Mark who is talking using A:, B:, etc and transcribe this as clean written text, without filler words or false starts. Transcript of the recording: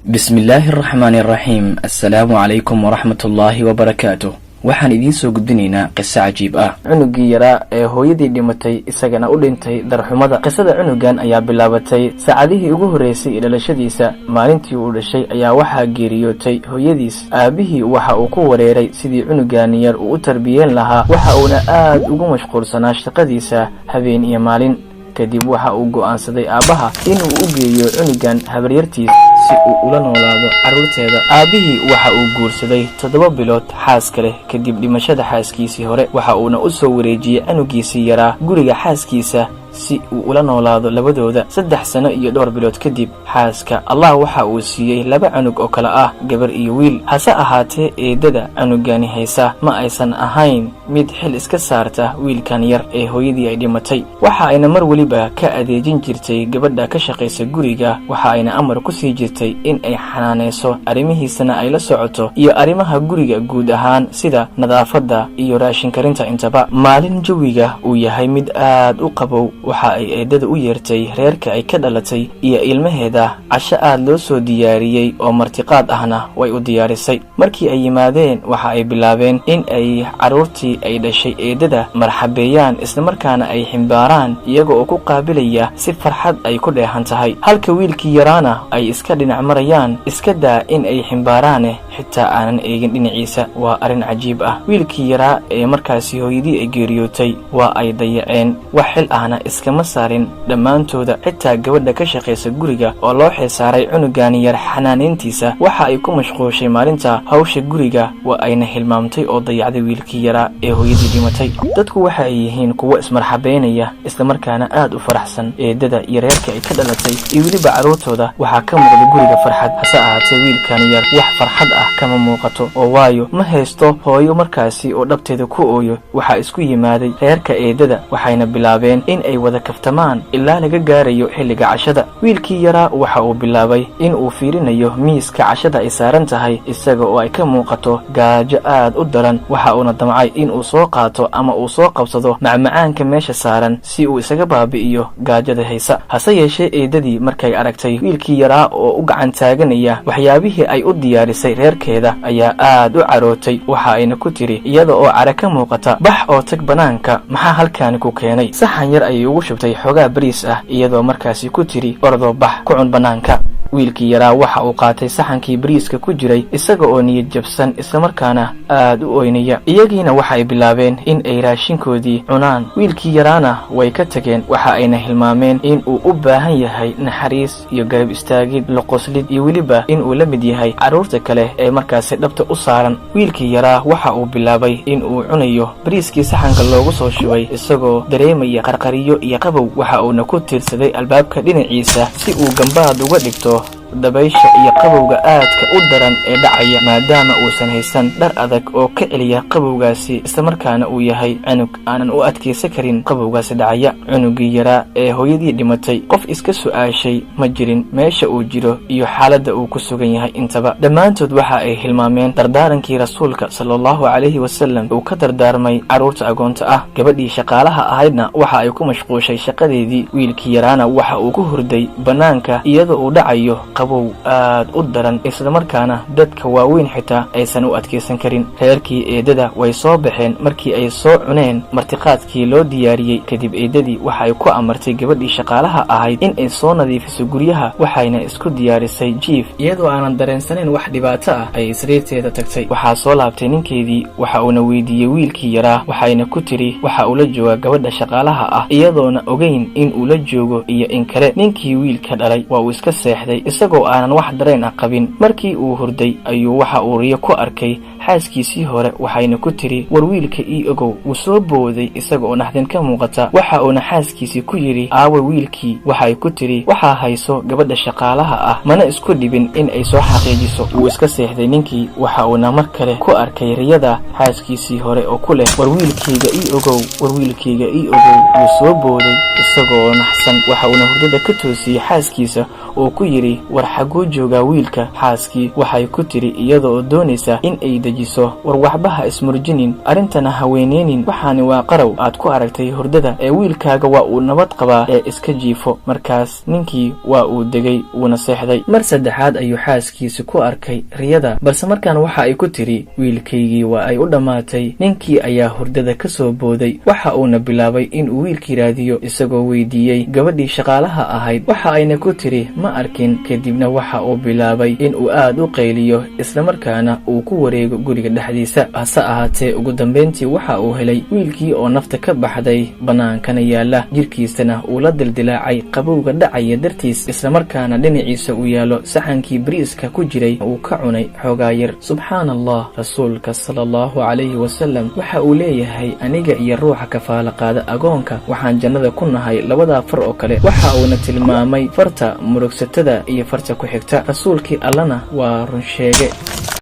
A: Bismillaahi araxmaani araxiim. Assalaamu calaykum waraxmatullaahi wabarakaatuh. Waxaan idiin soo gudbinaynaa qiso cajiib ah, cunugii yaraa ee hooyadii dhimatay, isagana u dhintay darxumada. Qisada cunugan ayaa bilaabatay saacadihii ugu horreysay ee dhalashadiisa. Maalintii uu dhashay ayaa waxaa geeriyootay hooyadiis. Aabihii waxa uu ku wareeray sidii cunugan yar uu u tarbiyeen lahaa, waxa uuna aad ugu mashquulsanaa shaqadiisa habeen iyo maalin. Kadib waxa uu go'aansaday aabbaha inuu u geeyo cunugan habaryartiis si uu ula noolaado carruurteeda. Aabbihii waxa uu guursaday 7 bilood xaas kale kadib dhimashada xaaskiisii hore, waxa uuna u soo wareejiyey canugiisii yaraa guriga xaaskiisa si uu ula noolaado labadooda. 3 sano iyo dhowr bilood kadib, xaaska Allah waxa uu siiyey laba canug oo kale ah gabar iyo wiil. Hase ahaatee, eedada canugani haysa ma aysan ahayn mid xil iska saarta wiilkan yar ee hooyadii ay dhimatay. Waxa ayna mar weliba ka adeejin jirtay gabadha ka shaqaysa guriga, waxa ayna amar ku sii jirtay in ay xanaanayso, arrimihiisana ay la socoto iyo arrimaha guriga guud ahaan, sida nadaafadda iyo raashin karinta intaba. Maalin jawiga uu yahay mid aad u qabow, waxa ay eedada u yeertay reerka ay ka dhalatay iyo ilmaheeda. Casho aad loo soo diyaariyey oo martiqaad ahna way u diyaarisay. Markii ay yimaadeen, waxa ay bilaabeen in ay carruurtii ay dhashay eedada marxabeeyaan, islamarkaana ay ximbaaraan, iyaga oo ku qaabilaya si farxad ay ku dheehan tahay, halka wiilkii yaraana ay iska dhinac marayaan. Iska daa in ay ximbaaraane, xitaa aanan eegin dhinaciisa. Waa arrin cajiib ah. Wiilkii yaraa ee markaasi hooyadii ay geeriyootay waa ay dayaceen, wax xil ahna iskama saarin dhammaantooda. Xitaa gabadha ka shaqaysa guriga oo loo xilsaaray cunugan yar xanaanayntiisa waxa ay ku mashquushay maalinta hawsha guriga, waa ayna hilmaamtay oo dayacday wiilkii yaraa ee hooyadii dhimatay. Dadku waxa ay yihiin kuwo ismarxabeynaya, islamarkaana aad u faraxsan. Eedada iyo reerka ay ka dhalatay iyo weliba carruurtooda waxaa ka muuqda guriga farxad. Hase ahaatee, wiilkan yar wax farxad ah kama muuqato, oo waayo ma haysto hooyo markaasi oo dhabteeda ku ooyo. Waxaa isku yimaaday reerka eedada, waxayna bilaabeen in ay wada kaftamaan ilaa laga gaarayo xilliga cashada. Wiilkii yaraa waxa uu bilaabay in uu fiirinayo miiska cashada ay saaran tahay, isaga oo ay ka muuqato gaajo aad u daran. Waxa uuna damcay in uu soo qaato ama uu soo qabsado macmacaanka meesha saaran si uu isaga baabi'iyo gaajada haysa. Hase yeeshee, eedadii markay aragtay wiilkii yaraa oo u gacan taaganaya waxyaabihii ay u diyaarisay reerkeeda ayaa aad u carootay. Waxa ayna ku tiri iyada oo cara ka muuqata: "Bax oo tag banaanka, maxaa halkaani ku keenay?" Saxan yar ayay ugu shubtay xoogaa bariis ah, iyadoo markaasi ku tiri: "Ordoo bax, ku cun banaanka." Wiilkii yaraa waxa uu qaatay saxankii bariiska ku jiray, isaga oo niyad jabsan, islamarkaana aad u oynaya. Iyagiina waxa ay bilaabeen in ay raashinkoodii cunaan. Wiilkii yaraana way ka tageen, waxa ayna hilmaameen in uu u baahan yahay naxariis iyo garab istaagid, loqoslid iyo weliba in uu la mid yahay carruurta kale ee markaasi dhabta u saaran. Wiilkii yaraa waxa uu bilaabay in uu cunayo bariiskii saxanka loogu soo shubay, isagoo dareemaya qarqariyo iyo qabow. Waxa uuna ku tiirsaday albaabka dhinaciisa si uu gambaad uga dhigto dabaysha iyo qabowga aadka u daran ee dhacaya, maadaama uusan haysan dhar adag oo ka celiya qabowgaasi, islamarkaana uu yahay cunug aanan u adkaysan karin qabowgaasi dhacaya. Cunugii yaraa ee hooyadii dhimatay qof iska su'aashay ma jirin meesha uu jiro iyo xaaladda uu ku sugan yahay intaba. Dhammaantood waxa ay hilmaameen dardaarankii Rasuulka sala Allahu calayhi wasalam uu ka dardaarmay carruurta agoonta ah. Gabadhii shaqaalaha ahaydna waxa ay ku mashquushay shaqadeedii. Wiilkii yaraana waxa uu ku hurday bannaanka, iyadoo uu dhacayo qabow aad u daran, islamarkaana dadka waaweyn xitaa aysan u adkaysan karin. Reerkii eedada way soo baxeen markii ay soo cuneen martiqaadkii loo diyaariyey. Kadib eedadii waxa ay ku amartay gabadhii shaqaalaha ahayd in ay soo nadiifiso guryaha, waxayna isku diyaarisay jiif. Iyadoo aanan dareensanayn wax dhibaato ah ayay sariirteeda tagtay. Waxaa soo laabtay ninkeedii, waxa uuna weydiiyey wiilkii yaraa. Waxayna ku tiri waxa uu la joogaa gabadha shaqaalaha ah, iyadoona ogeyn in uu la joogo iyo in kale. Ninkii wiilka dhalay waa uu iska seexday, isagoo aanan wax dareen ah qabin. Markii uu hurday ayuu waxa uu riyo ku arkay xaaskiisii hore, waxayna ku tiri: "War wiilka ii ogow." Wuu soo booday isaga oo naxdin ka muuqata, waxa uuna xaaskiisii ku yidhi: "Aawe wiilkii?" Waxay ku tiri: "Waxaa hayso gabadha shaqaalaha ah." Mana isku dhibin in ay soo xaqiijiso. Wuu iska seexday ninkii, waxa uuna mar kale ku arkay riyada xaaskiisii hore oo ku leh: "War wiilkayga ii ogow, war wiilkayga ii ogow." Wuu soo booday isagoo naxsan, waxa uuna hurdada ka toosiyey xaaskiisa. Uu ku yidhi, "War xagguu joogaa wiilka?" Xaaskii waxay ku tidhi, iyada oo doonaysa in ay dejiso, "War waxba ha ismurjinin, arrintana ha weyneynin. Waxaani waa qarow aad ku aragtay hurdada ee wiilkaaga waa uu nabad qabaa ee iska jiifo." Markaas ninkii waa uu degay, wuuna seexday. Mar saddexaad ayuu xaaskiisi ku arkay riyada, balse markaan waxa ay ku tidhi, "Wiilkaygii waa ay u dhammaatay." Ninkii ayaa hurdada ka soo booday, waxa uuna bilaabay inuu wiilkii raadiyo, isagoo weydiiyey gabadhii shaqaalaha ahayd. Waxa ayna ku tidhi, "Ma arkin." Kadibna waxa uu bilaabay inuu aad u qayliyo, islamarkaana uu ku wareego guriga dhexdiisa. Hase ahaatee, ugu dambayntii waxa uu helay wiilkii oo nafta ka baxday, bannaankana yaalla, jirkiisana uu la dildilaacay qabowga dhacaya dartiis, islamarkaana dhinaciisa uu yaallo saxankii bariiska ku jiray uu ka cunay xoogaa yar. Subxaana Allah! Rasuulka sala Allahu calayhi wasalam waxa uu leeyahay, "Aniga iyo ruuxa kafaala qaada agoonka waxaan jannada ku nahay labadaa far oo kale." Waxa uuna tilmaamay farta murugsatada iyo farta ku xigta. Rasuulkii Allana waa run sheege.